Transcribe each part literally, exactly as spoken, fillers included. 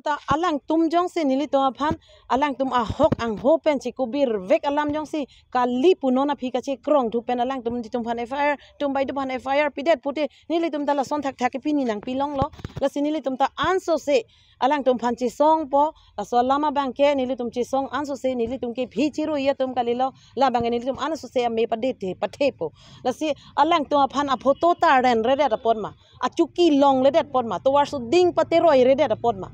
Ta alangtum jongsi nelitum aphan, alangtum ahok angho pen chikubirvek alam jongsi kali pu non aphi kachekrong thu pen alangtum nelitum aphan F I R, tum baitum aphan F I R pidet pute nelitum ta lason thakthak ke pini nangpilonglo. Lasi nelitum ta ansose alangtum aphan chesongpo, laso alam abangke nelitum chesong ansose nelitum ke phi chirui atum kalilo, labangke nelitum ansose ame padethe pathepo. Lasi alangtum aphan aphoto ta renredet apot ma, achuki longledet apot ma, tovar soding pateroiredet apot ma,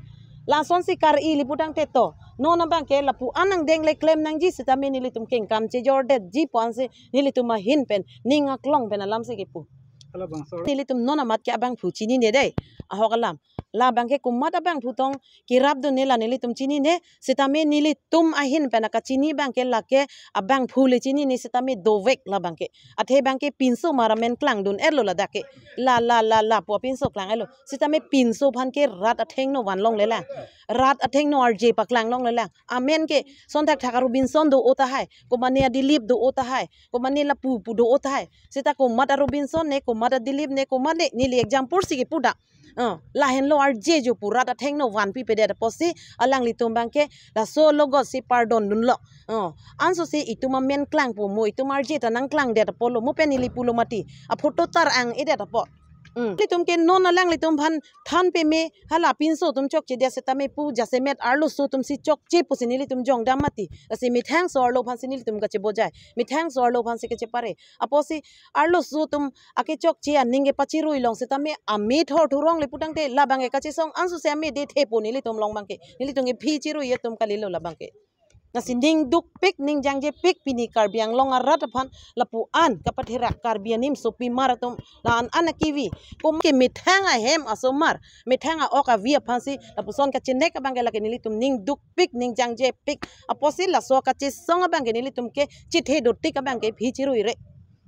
lasonsi kar-i li putangte to, non abangke lapu-an angdeng le klem nangji sitame nelitum kengkam chejordetji pu ansi nelitum ahin pen ning aklong pen alamsi kipu. Halabangso nelitum non amat ke abangphu chinine dei, ahok alam. Labangke komat abangphu tong kirapdunne la nelitum chinine, sitame nelitum ahin pen akachini abangke lake abangphu le chinine sitame dovek labangke. Athe abangke pinso mar amen klangdun-etlo ladak ke. La, la, la, lapu apinso klang-etlo. Sitame pinso aphan ke rat athengno vanlonglelang. Rat athengno arje paklanglonglelang. Amen ke son thakthak a-Robinson do-o tahai, komane a-Dilip do-o tahai, komane lapu pu do-o tahai. Sita komat a-Robinson ne, komat a-Dilip ne, komat ne, neli example si kipu dak. Oh, lahenlo arje jo pu rat athengno vanpipedet apotsi alanglitum abangke laso logot si pardon dunlo. Oh, ansose itum amen klangpo mo, itum arje ta nangklangdet apotlo mo pen neli pulo mati. Aphoto ta rang-edet apot. Hmm. Nelitum ke non alanglitum aphan than peme, hala pinso atum chokchedet sitame pu jasemet arloso atumsi chokche pusi nelitum jongdam mati. Lasi methangso arlo aphansi nelitum kachebojai. Methangso arlo aphansi kachepare. Apotsi arloso atum akechokche aning ke pachiruilong sitame ame thor thurong le putangte labangke kachesong ansose ame dethepo nelitum along abangke. Nelitum ke phi chirui atum kalilo labangke. Lasi ning dukpik, ning jangjepik pini Karbi Anglong arat aphan lapu-an kapatherak Karbi animsopimar atum la-an an akivi. Kum ke methang ahem asomar, methang a-ok avi aphansi lapuson kachenek abangke lake nelitum ning dukpik, ning jangjepik. Apotsi laso kachesong abangke nelitum ke chithe dotik abangke phi chiruire.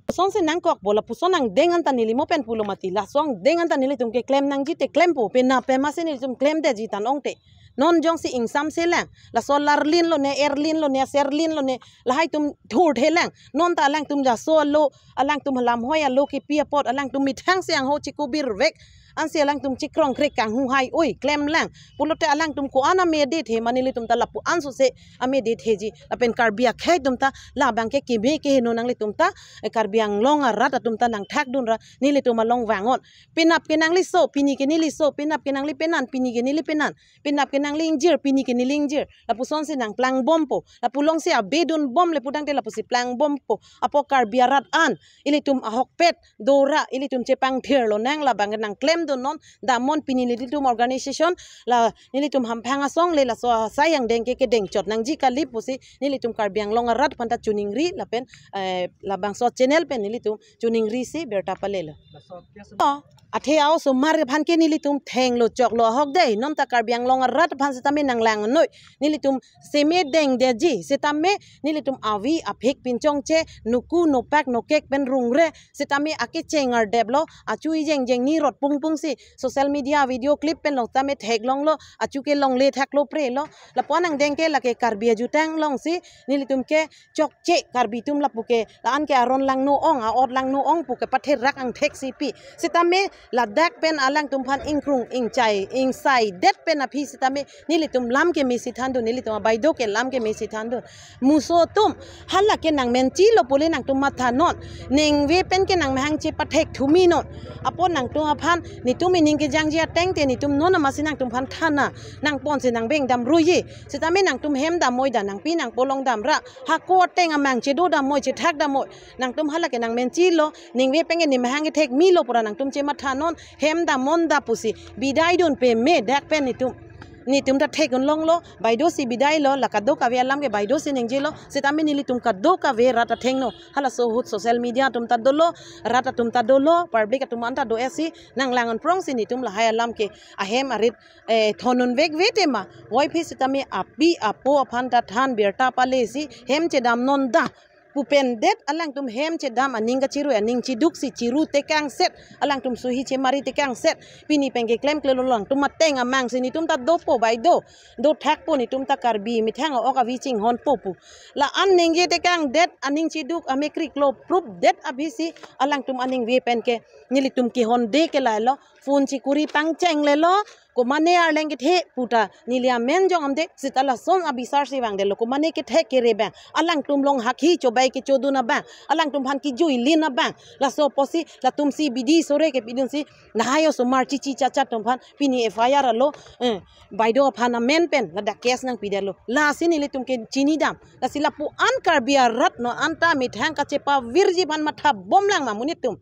Lasonsi nangkokpo, lapuson angdeng anta neli mo pen pulo mati, laso angdeng anta nelitum ke klem nangji te klempo, penap pema si nelitum klemdetji tan ongte. Non jongsi ingsamselang, laso larlin lone, erlin lone, serlin lone, lahai atum thurthelang. Non ta alangtum jaso alo, alangtum lamhoi alo kipi apot, alangtum methangsi angho chikubirvek ansi alangtum chikrong krek kanghuhai oi klemlang. Pulote alangtum ko-an ame dethe ma nelitum ta lapu ansose ame detheji. Lapen Karbi akhei atum ta labangke keme keheno nanglitum ta, eh, Karbi Anglong arat atum ta nangthakdunra nelitum along vang-ot. Penap ke nangliso, pini ke neliso, penap ke nanglipenan, pini ke nelipenan, penap ke nangli ingjir, pini ke neli ingjir. Lapusonsi nangplangbompo. Lapu alongsi abedunbom le putangte lapusi plangbompo. Apot Karbi arat an ilitum ahokpet dora ilitum chepangthirlonang, labang nangklemdunnon, damnon pini nelitum organization la nelitum hamphang asong le laso asai angdeng ke kedengchot nangji kali pusi nelitum Karbi Anglong arat aphanta choningri lapen, eh, labangso channel pen nelitum choningrisi birta palelo. Oh, athe a-osomar aphan ke nelitum thenglo choklo ahok dei, non ta Karbi Anglong arat aphan sitame nanglangnon. Nelitum seme dengdetji, sitame nelitum avi aphik pinchongche, nuku nopak nokek pen rungre, sitame akecheng ardeplo, achu ijeng jeng ni rot pungpungsi social media video clip pen long tame theklonglo, achu ke longle thaklo prelo. Lapu-an angdeng ke lake Karbi ajutang alongsi nelitum ke chokche, Karbi atum lapu ke la-an ke aron langno ong, a-ot langno ong pu kepatherak angthek si pi. Sitame ladak pen alangtum aphan ingkrung ingchai ingsaidet pen aphi sitame nelitum lam kemesi thandun, nelitum abaido ke lam kemesi thandun. Muso atum, hala ke nangmenchilo pule nangtum mathanon. Ningve pen ke nangmahang chepathek thuminon. Apot nangtum aphan netum ining kejangji ateng te netum non amatsi nangtum aphan thana, nangponsi nangbeng damruiye. Sitame nangtum hem damnoi da, nangpi nangpo longdamra, hako ateng amang chedo damnoi, chethak damnoi. Nangtum hala ke nangmenchilo, ningve pen ke nemahang kethekmilo pura nangtum chemathanon, hem damnon da pusi bidaidun peme dak pen netum. Netum ta thek-un longlo, baidosi bidailo, la kadokave alam ke baidosi ningjelo, sitame nelitum kadokave rat athengno. Halaso ahut social media atum ta dolo, rat atum ta dolo, public atum anta do-etsi nanglang-un prongsi netum lahai alam ke ahem arit, eh, thon-un vekve tema. Voiphit sitame api apo aphan ta than birta palesi hem chedamnon da pu pendet alangtum hem chedam aning kachirui aning chiduksi chiru tekangset, alangtum suhi chemari tekangset. Pini pen keklemklelo alangtum ateng amangsi netum ta dopo baido, dothakpo netum ta Karbi methang a-ok avi chinghonpo pu. La-an ningje tekangdet aning chiduk amekriklo prupdet abisi alangtum aningve pen ke nelitum kehonde ke lailo, phone chikuri pangchenglelo, Komane arleng kethe puta neli amen jong amde, seta lason abisar si vangdetlo. Komane kethe kere abang, alangtum along hakhi chobai kechodun abang, alangtum aphan kejui lin abang. Laso apotsi latum si bidi sore kepidunsi lahai osomar chichi chacha atum aphan pini F I R alo, eh, baido aphan amen pen ladak case nangpidetlo. Lasi nelitum ke chinidam. Lasi lapu-an Karbi arat non anta methang kachepavirji aphan matha bomlang ma monit atum.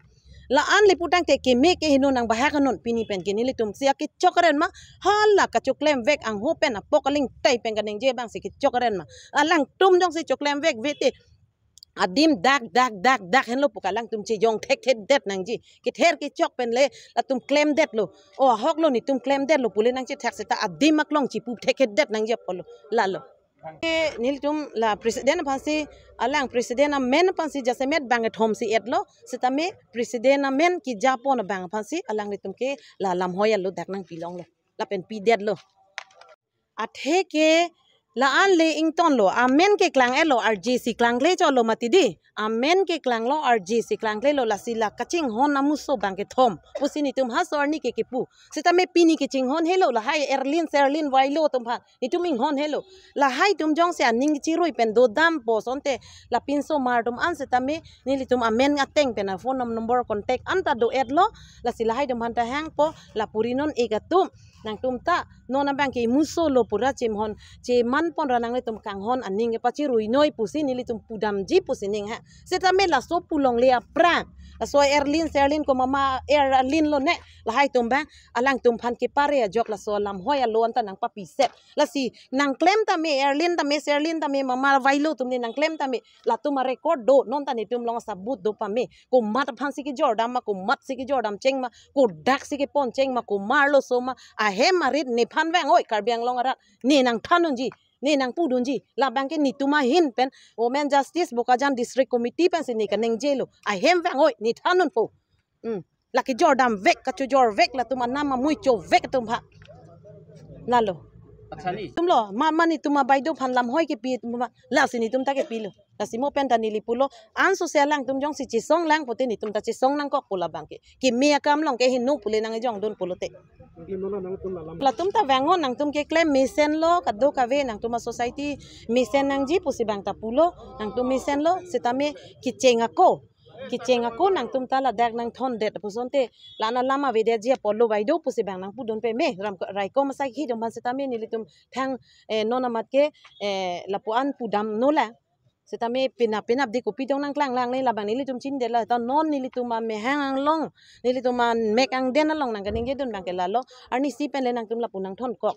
La-an le putangte keme keheno nangbahak non pini pen ke nelitum si akechok aren ma, hala kachoklemvek angho pen apok aling tai pen kaningje abang si kechok aren ma. Alangtum jongsi choklemvekve te adim dak dak dak dak henlo pu ke alangtum chejong thekthedet nangji. Kether kechok pen le latum klemdetlo. O ahok lo netum klemdetlo pule nangchethak seta adim aklong chipu thekthedet nangji apotlo. Lalo. Ke nelitum la president aphansi, alang president amen aphansi jasemet bang kethom si etlo, setame president amen kejapon abang aphansi alanglitum ke la lamhoi alo dak nangpilonglo, lapen pidetlo. Athe ke la-an le ingtonlo, amen keklang-etlo, arje si klangkle cholo mati di. Amen keklanglo, arje si klangklelo, lasi la kachinghon amuso bang kethom pusi netum ha so arni ke kepu. Setame pini kachinghon helo, lahai Erlin Serlin Vailo atum aphan netum inghon helo. Lahai atum jongsi aning chirui pen dodampo asonte, la pinso mar atum an setame nelitum amen ateng pen a phone num-, number contact anta do-etlo. Lasi lahai atum aphan ta hangpo, la puri non-ik atum, nangtum ta non abang ke imuso lo pura chemhon, chemanpon ra nanglitum kanghon aning kepachirui noi pusi nelitum pudamji pusi ning ha. Setame laso pu longle aphrang, laso Erlin Serlin ko mama Erlin lo ne, lahai atum abang alangtum aphan kepare ajok laso lamhoi alo anta nangpapiset. Lasi nangklem tame, Erlin tame, Serlin tame, mama Vailo atum ne nangklem tame, latum arecord do, non ta netum along asabut do pame. Komat aphansi kejordam ma, komatsi kejordam cheng ma, kodaksi keponcheng ma, komarlo so ma, ahem arit nephan vang oi, Karbi Anglong arat ne nangthandunji, ne nangpudunji. Labang ke netum ahin pen Women Justice Bokajan District Committee pensi ne kaningjelo. Ahem vang oi, nethandunpo. Hmm. La kejordamvek, kachojorvek, latum anam amui chovek atum aphan. Lalo. Acha ni. Tumlo, ma, ma netum abaido aphan lamhoi kepi atum aphan, lasi netum ta kepilo. Lasi mo pen ta neli pulo, anso se alangtum jongsi chesong lang pote netum ta chesong nangkokpo labang ke. Keme akam along keheno pule nangkejongdun pulote. Latum ta vangon, nangtum keklem mesenlo, kadokave nangtum a society mesen nangji pusi bang ta pulo, nangtum mesenlo, setame kecheng ako. Kecheng ako nangtum ta ladak nangthondet pusonte, la-an alam avedet ji apotlo baido pusi bang nangpudun peme, ram raikom asai khi atum aphan setame nelitum thang, eh, non amat ke, eh, lapu-an pudamno la. Setame penap penap di kopi dong nangklanglang le labang nelitum chinidetlo, ta non nelitum amehang anglong, nelitum amek angden along nangkaningjedun bang ke lalo, arnisi pen le nangtum lapu nangthonkok.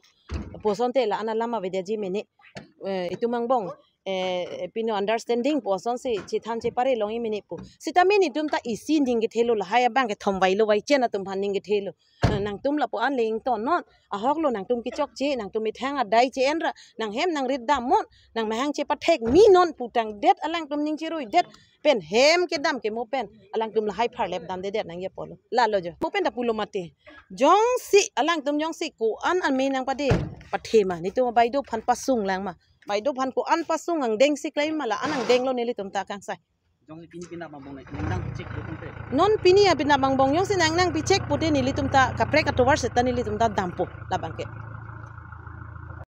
Pusonte la-an alam avedet ji mene, eh, itum angbong, eh, pino understanding pu asonsi chethan chepare longji mene pu. Setame netum ta isi ning kethelo, lahai abang kethom Vailo Vaichen atum aphan ning kethelo. Eh, nangtum lapu-an le ington non. Ahok lo nangtum kechokche, nangtum methang adai che-en ra, nanghem nangrit damnon, nangmahang chepathek mi non putangdet alangtum ning chiruidet pen hem kedam ke mo pen alangtum lahai pharlep damdedet nangji apotlo. Lalo jo. Mo pen ta pulo mati. Jongsi alangtum jongsi ko-an ame nangpade pathe ma, netum abaido aphan pasung lang ma. Baido aphan ko-an pasung angdeng si klem ma, la-an angdenglo nelitum ta kangsai. Jongsi pini penap angbong nang, nang check po tangte. Non pini apenap angbong jongsi nang nangpicheck pote nelitum ta kaprek atovar seta nelitum ta dampo labang ke.